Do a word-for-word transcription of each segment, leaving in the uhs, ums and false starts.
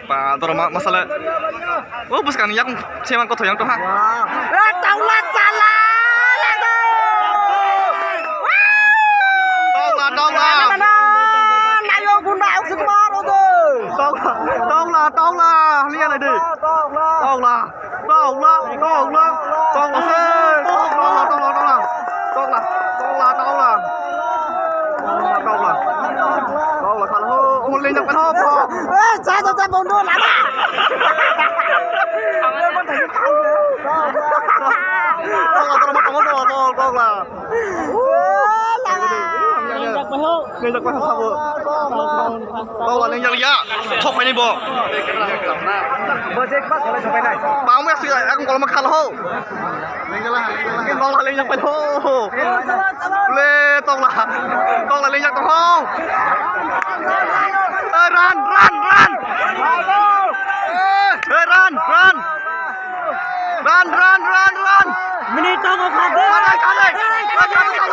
Ba, doro ma, masala. O, bwskang ni yakung sema kotho yang to ha. Eh, tawla chala, lago. Tawla, tawla. Na, na, na, nayo gunda oksik maro de. Tawla, tawla, tawla, haliya na de. Tawla. Tawla, tawla, tawla, tawla, se, tawla, tawla, tawla, tawla, tawla, tawla, tawla, tawla, khala ho, omo lengjak khala ho, bro. Eh, cha, cha, cha, bondo, lama. Tawla, tawla, tawla, tawla, tawla. Lengjak bai ho sabo. Tawla lengjak ya. Thok paini bo. Bo je kha sole thok painai. Ba mo sui ang kolma khal ho. Tawla lengjak bai ho. Le tawla. Tawla lengjak tong ho. Eh, run, run, run. Eh, run, run. Run, run, run, run. Mini tongo khade. Khade, khade. Khade, khade.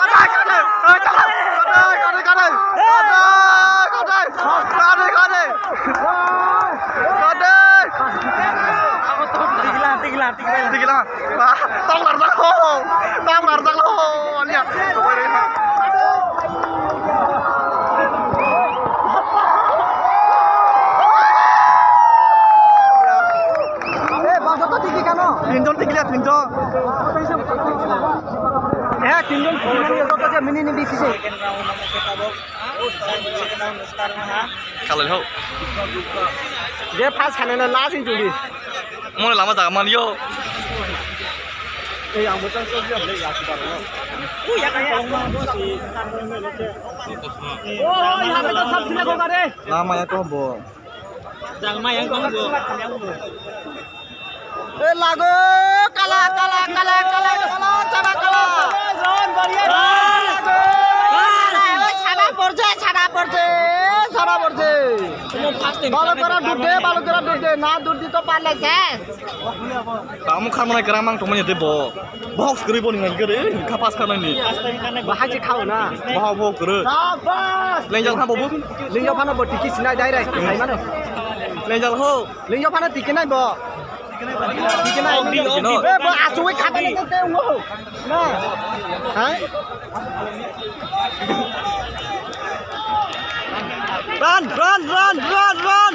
Khade, khade. Khade, khade. Khade, khade. Khade, khade. Khade. Tigla, tigla, tigla. Tigla. Ba, tong larjak ho. Tong larjak ho. Ania. Eh, bang, joto tiki kano? Tinjon tikliya, tinjon. Eh, tinjon tikliya, joto je mini ni bisi se. Kalai ho. Je first khana na last in juli. Mo lama jaga man yo. Eh, ang botang so dia le ya kita. Oh, ya kaya. Oh, ya kaya sab sila ko kare. Lama ya ko bo. Jangma yang kong bo. Eh, lago, kala, kala, kala, kala, kala, chara kala. Eh, chara porje, chara porje, chara porje. Balokora dudde, balokora dudde, na duddi to parle ses. Tamo khamna gram ang tongmani de bo. Box kwrwi boni nang kwrwi, khapas khanani. Bahai se khao na. Bahai bo kwrwi. Sabas. Lengjak ha bo bo. Lengjak phano bo tiki sinai direct. Hai mano. Lengjak ho. Lengjak phano tiki nai bo. Tiki nai. Tiki no. Eh, bo asui khata ni te wo. Na. Hai. Run, run, run, run, run!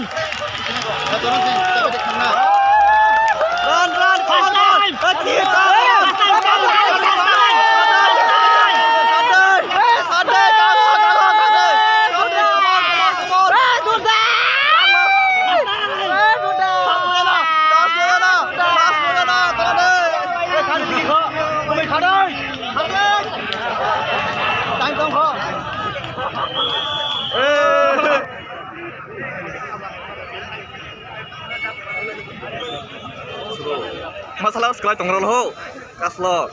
Run, run, come on, run! Masala swkhlai tong rw ho, kaslo.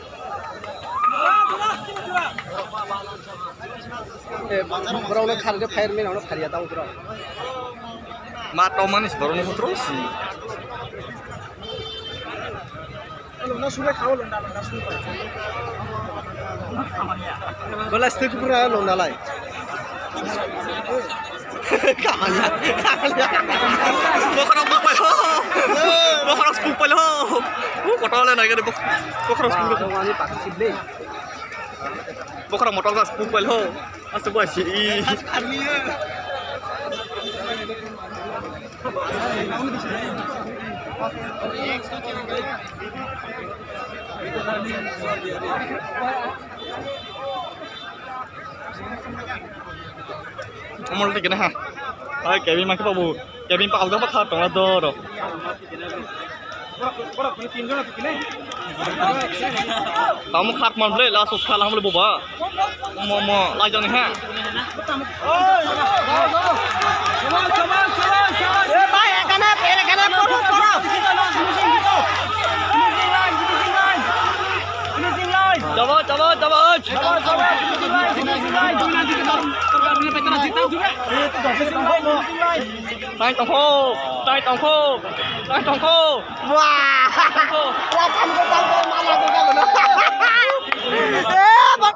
Borok le khar khe fire man ono khariya tamo borok. Ma tongmani borok no hotro si. Bela stick pura lo nalai. Kamanya, kamanya. Bokhorok bukpai ho. Bokhorok bukpai ho. U kotor le nai gari bok-, bokhorok bukpai. Bokhorok motor gas bukpai ho. Asuk bai si. Amol te kena ha. Ai, Kevin ma ke babu. Kevin pa alga pa kha tonga do do. Tamo khat man ble, la sos khala hamle boba. Mo, mo, lai jani ha. Chabo, chabo, chabo. Tai tongkho, tai tongkho, tai tongkho. Wah. Tongkho. Eh, bak.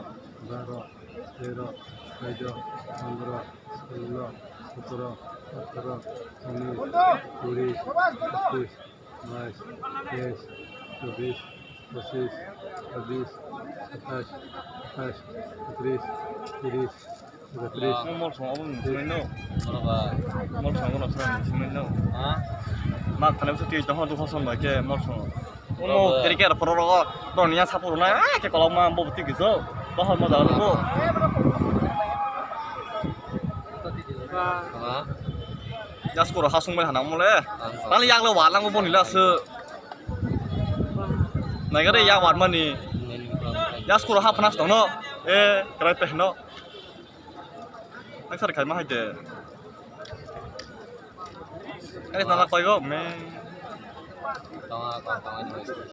baro, tero, chuddo, pondro, solo, sotro, ataro, unis, kuri, ekus, bais, teis, chobis, pochis, chobis, satais, atais, untris, tiris, Mo mol song obo ni sumai no. Mol song obo ni sumai no. Ma khana bisa twi tong dukha song bai ke mol song. Ono teri ke ro ro ro ni ya sapu na ke kolok ma bo twi kiso. Bahar ma da ko. Jas ko ha sung bai hana mole. Nang yang le wa lang bo ni la se. Nai ga de ya wa mani. Jas ko ha phana tong no. E krai pe no. Ang sar khaima hai de. Ani nana koi go me. Tama tama tama.